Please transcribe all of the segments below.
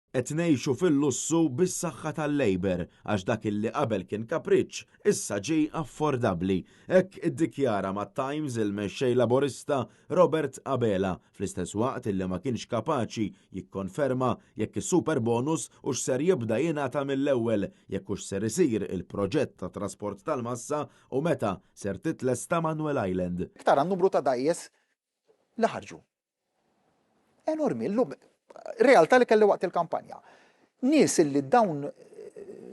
Qed ngħixu fil-lussu bis-saħħa tal-Labour għax dak illi qabel kien kapriċċ issa ġie affordabbli. Hekk iddikjara mat-Times il-Mexxej Laburista Robert Abela fl-istess waqt illi ma kienx kapaċi jikkonferma jekk is-super bonus hux ser jibda jingħata mill-ewwel, jekk hux ser isir il-proġett ta' trasport tal-massa u meta ser titlesta Manuel Island. Tara n-numru ta' dgħajjes li ħarġu. Enormi, illum realtà li kelli waqt il-kampanja. Nies illi dawn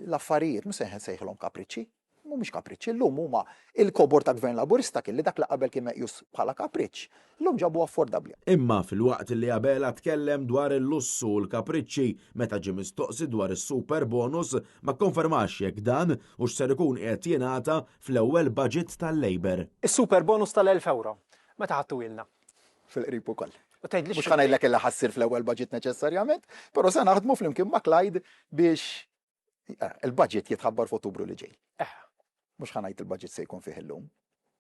l-affarijiet, mhux se nsejħilhom kapriċċi, mhumiex kapriċċi, illum huma il-kobor ta' gvern laburista kien li dak li qabel kien meqjus bħala kapriċċ, illum ġabu affordabbli. Imma filwaqt li Abela tkellem dwar il-lussu u l-kapriċċi, meta ġie mistoqsi dwar is-super bonus, ma kkonfermax jekk dan hux ser ikun qiegħed jingħata fl-ewwel budget tal-Labour. Is-super bonus tal-1000 ewro, meta ħadtuhielna? Fil-qrib ukoll. U tgħidlix. Mhux ħa ngħidlek illi ħa ssir fl-ewwel budget neċessarjament, però se naħdmu flimkien ma' Clyde biex eh, il-budget jitħabbar f'Ottubru li ġej. Eh. Mhux ħa ngħid il-budget se jkun fih illum.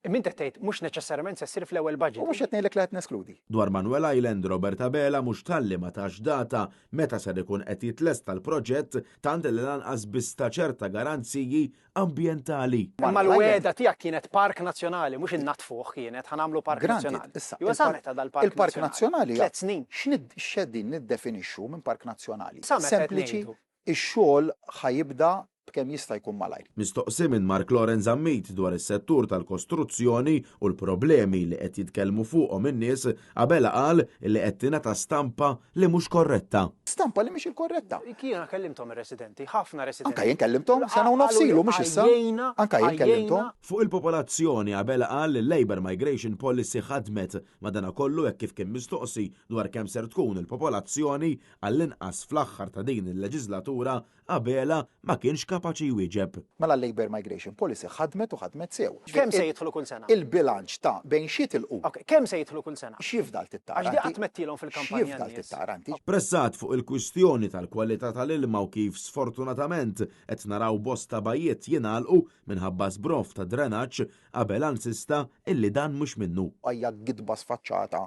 Imma inti tgħid mhux neċessarjament se ssir fl-ewwel budget. U mhux qed ngħidlek li qed neskludi. Dwar Manuel Island, Robert Abela mhux talli ma tax data meta ser ikun qed jitlesta l-proġett tant li lanqas biss ta ċerta garanziji ambjentali. Imma l-wegħda tiegħek kienet park nazzjonali, mhux innaddfuh kienet, ħa nagħmlu park nazzjonali. Issa, Iwa sa meta dal-park Il-park nazzjonali. Tlet snin. X'qegħdin niddefinixxu minn park nazzjonali? Sa meta qed Sempliċi, ngħidu? ix-xogħol ħa jibda b'kemm jista' jkun malajr. Mistoqsi minn Mark Laurent Zammit dwar is-settur tal-kostruzzjoni u l-problemi li qed jitkellmu fuqhom in-nies, Abela qal li qed tingħata stampa li mhux korretta. Stampa li mhix il-korretta. Jiena kellimthom ir-residenti, ħafna residenti. Anke jien kellimthom, sena u nofs ilu mhux issa. Anke jien kellimthom. Fuq il-popolazzjoni, Abela qal li l-Labour Migration Policy ħadmet. Madanakollu hekk kif kien mistoqsi dwar kemm ser tkun il-popolazzjoni, għall-inqas fl-aħħar ta' din il-leġiżlatura, Abela ma kienx kapaċi jwieġeb. Mela l-Labour Migration Policy ħadmet u ħadmet sew. Kemm se jidħlu kull sena? Il-bilanċ ta' bejn x'jitilqu. Ok, kemm se jidħlu kull sena? X'jifdal trid tara inti? Għax di qatt mettilhom fil-kampanja n-nies. X'jifdal trid tara inti? Pressat fuq il-kwistjoni tal-kwalità tal-ilma u kif sfortunatament qed naraw bosta bajjiet jingħalqu minħabba żbroff ta' drenaġġ, Abela insista illi dan mhux minnu. Hija gidba sfaċċata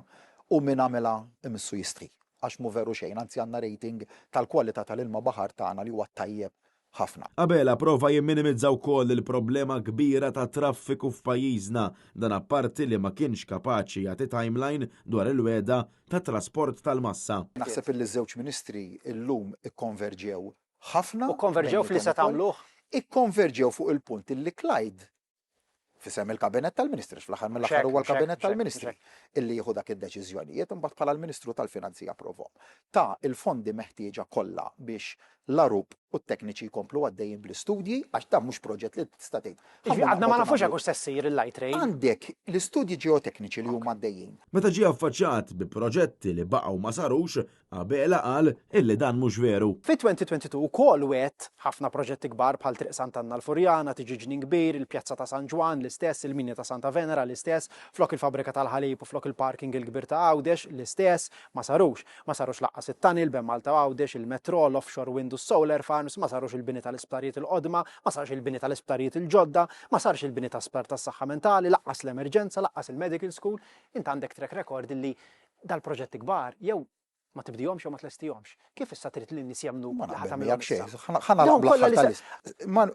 u min għamilha imissu jistħi. Għax mhu veru xejn, anzi għandna rating tal-kwalità tal-ilma baħar tagħna li huwa tajjeb ħafna. Abela prova jimminimizza wkoll il-problema kbira tat-traffiku f'pajjiżna, dan apparti li ma kienx kapaċi jagħti timeline dwar il-wegħda tat-trasport tal-massa. Naħseb illi ż-żewġ ministri llum ikkonverġew ħafna. U kkonverġew f'li se tagħmluh? Ikkonverġew fuq il-punt illi Clyde F'isem il-Kabinett tal-Ministri, għax fl-aħħar mill-aħħar huwa l-Kabinett tal-Ministri illi jieħu dak id-deċiżjonijiet, imbagħad bħala l-Ministru tal-Finanzi japprovhom. Ta l-fondi meħtieġa kollha biex l-ARUP u t-tekniċi jkomplu għaddejjin bl-istudji, għax dan mhux proġett li tista' tgħid. Jiġifieri għadna ma nafux jekk hux se ssir il-light rail. Għandek l-istudji ġeotekniċi li huma għaddejjin. Meta ġie affaċċat bi proġetti li baqgħu ma sarux, Abela qal illi dan mhux veru. Fi 2022 ukoll wegħedt ħafna proġetti kbar bħal Triq Sant'Anna l-Furjana, tiġi ġnien kbir, il-Pjazza ta' San Ġwann l-istess, il-Mina ta' Santa Venera l-istess, flok il-fabbrika tal-ħalib u flok il-parking il-kbir ta' Għawdex l-istess, ma sarux. Ma sarux lanqas it-tunnel bejn Malta u Għawdex, il-metro, l-offshore wind u s-solar farms, ma sarux il-bini tal-isptarijiet il-qodma, ma sarx il-bini tal-isptarijiet il-ġodda, ma sarx il-bini ta' sptar tas-saħħa mentali, lanqas l-emerġenza, lanqas il-medical school. Int għandek track record illi Dal-proġetti kbar jew ma tibdihomx jew ma tlestihomx. Kif issa trid li n-nies jemmnuk li ħa tagħmilhom issa? Ħa nagħlaq bl-aħħar tal-lista.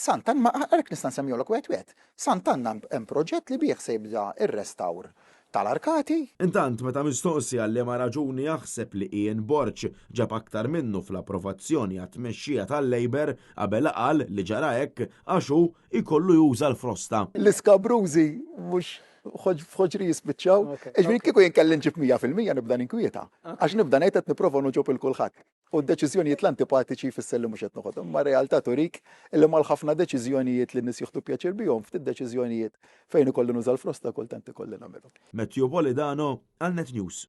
Sant'Anna, għalhekk nista' nsemmihomlok wieħed wieħed. Sant'Anna hemm proġett li bih se jibda r-restawr tal-arkati. Intant, meta mistoqsi għal liema raġuni jaħseb li Ian Borg ġab aktar minnu fl-approvazzjoni għat-tmexxija tal-Labour, Abela qal li ġara hekk għax hu jkollu juża l-frosta. L-iskabrużi mhux f'ħoġri jispiċċaw. Ġifieri kieku jien kelli nġib 100% nibda ninkwieta. Għax nibda ngħid qed nipprova nogħġob il kulħadd. U d-deċiżjonijiet l-antipatiċi jfisser li mhux qed noħodhom. Imma r-realtà turik li mal-ħafna deċiżjonijiet li n-nies jieħdu pjaċir bihom, ftit deċiżjonijiet fejn ikolli nuża l-frosta kultant ikolli nagħmilhom. Matthew Polidano għal Net News.